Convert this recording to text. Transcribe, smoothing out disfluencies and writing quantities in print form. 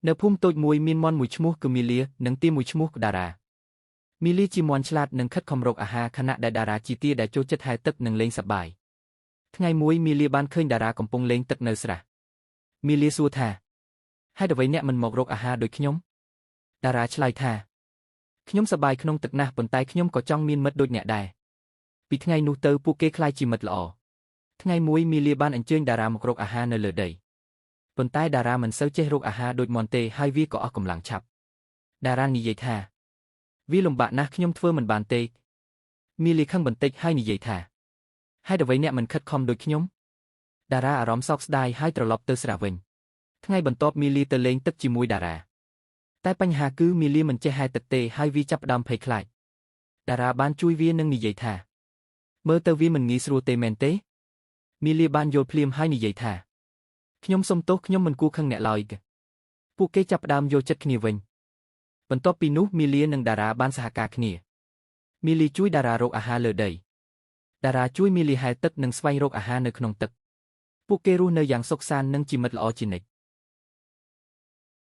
នៅភូមិតូចមួយមានមាន់មួយឈ្មោះគឺមីលានិងទាមួយឈ្មោះដារ៉ាមីលាជាមាន់ឆ្លាតនិងខិតខំរកអាហារខណៈដែលដារ៉ាជាទាដែលចូលចិត្តហែលទឹកនិងលេងសប្បាយថ្ងៃមួយមីលាបានឃើញដារ៉ាកំពុងលេងទឹកនៅស្រះមីលាសួរថាហេតុអ្វីអ្នកមិនមករកអាហារដូចខ្ញុំដារ៉ាឆ្លើយថាខ្ញុំសប្បាយក្នុងទឹកណាស់ប៉ុន្តែខ្ញុំក៏ចង់មានមិត្តដូចអ្នកដែរពីថ្ងៃនោះទៅពួកគេក្លាយជាមិត្តល្អថ្ងៃមួយមីលាបានអញ្ជើញដារ៉ាមករកអាហារនៅលើដីប៉ុន្តែដារ៉ាមិនសូវចេះរកអាហារដូចមាន់ទេហើយវាក៏អស់កម្លាំងឆាប់ដារ៉ានិយាយថាវាលំបាកណាស់ខ្ញុំធ្វើមិនបានទេមីលាខឹងបន្តិចហើយនិយាយថាហេតុអ្វីអ្នកមិនខិតខំដូចខ្ញុំដារ៉ាអារម្មណ៍សោកស្ដាយហើយត្រឡប់ទៅស្រះវិញថ្ងៃបន្ទាប់មីលាទៅលេងទឹកជាមួយដារ៉ាតែបញ្ហាគឺមីលាមិនចេះហែលទឹកទេហើយវាចាប់ផ្ដើមភ័យខ្លាចដារ៉ាបានជួយវានិងនិយាយថាមើលទៅវាមិនងាយស្រួលទេមែនទេមីលាបានយល់ភ្លាមហើយនិយាយថាខ្ញុំសុំទោសខ្ញុំមិនគួរខឹងអ្នកឡើយពួកគេចាប់ផ្ដើមយល់ចិត្តគ្នាវិញបន្ទាប់ពីនោះមីលានិងដារ៉ាបានសហការគ្នាមីលីជួយដារ៉ារកអាហារលើដីដារ៉ាជួយមីលីហែលទឹកនិងស្វែងរកអាហារនៅក្នុងទឹកពួកគេរស់នៅយ៉ាងសុខសាន្តនិងជាមិត្តល្អជានិច្ច។